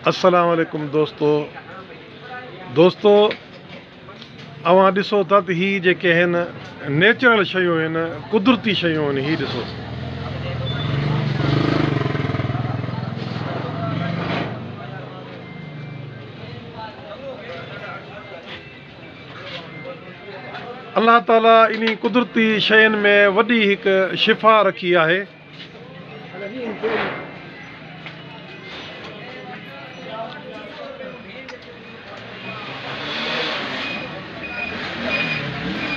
السلام عليڪم دوستو دوستو اوهان ڏسو ٿا ته هي جيڪي آهن نيچرل شيون آهن قدرتي شيون آهن هي ڏسو الله تعالي انهي قدرتي شين ۾ وڏي هڪ شفا رکي آهي.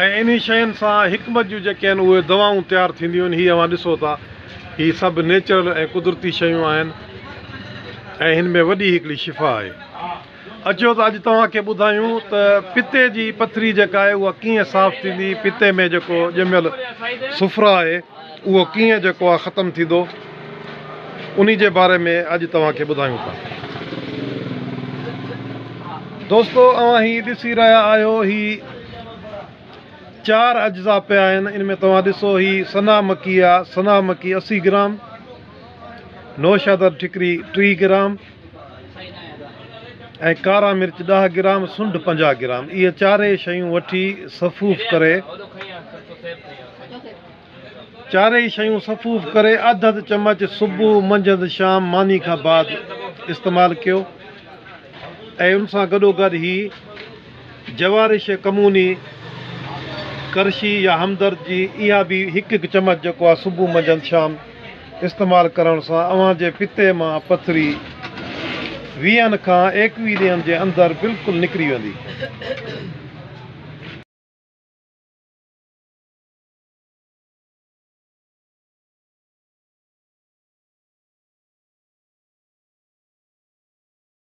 ۽ انهي شين سان حڪمت جون جيڪي آهن اهي دوائون تيار ٿينديون آهن هي اوهان ڏسو ٿا هي سڀ نيچرل ۽ قدرتي شيون آهن ۽ هن ۾ وڏي هڪڙي شفا آهي اچو ته اڄ توهان کي ٻڌايون ته پتي جي پٿري جيڪا آهي اها ڪيئن صاف ٿيندي، پتي ۾ جيڪو ڄميل سفرا آهي اهو ڪيئن جيڪو آهي ختم ٿيندو انهي جي باري ۾ اڄ توهان کي ٻڌايون ٿا. دوستو اوهان هي ڏسي رهيا آهيو هي چار اجزا پيا آهن ان ۾ توهان ڏسو هي سنا مڪي آهي سنا مڪي 80 گرام، نوشادر ٺڪري 30 گرام، ۽ ڪارا مرچ ڏهه گرام، سنڍ 50 گرام، اهي چارئي شيون وٺي سفوف ڪري چارئي شيون سفوف ڪري اڌ اڌ چمچ صبح، منجهند، شام ماني کان بعد استعمال ڪيو ۽ ان سان گڏوگڏ هي جوارش ڪموني، ڪرشي يا همدرد جي اها به هڪ هڪ چمچ جيڪو آهي صبح، منجهند، شام استعمال ڪرڻ سان اوهان جي پتي مان پٿري ويهن کان ايڪويهه ڏينهن جي اندر بلڪل نڪري ويندي.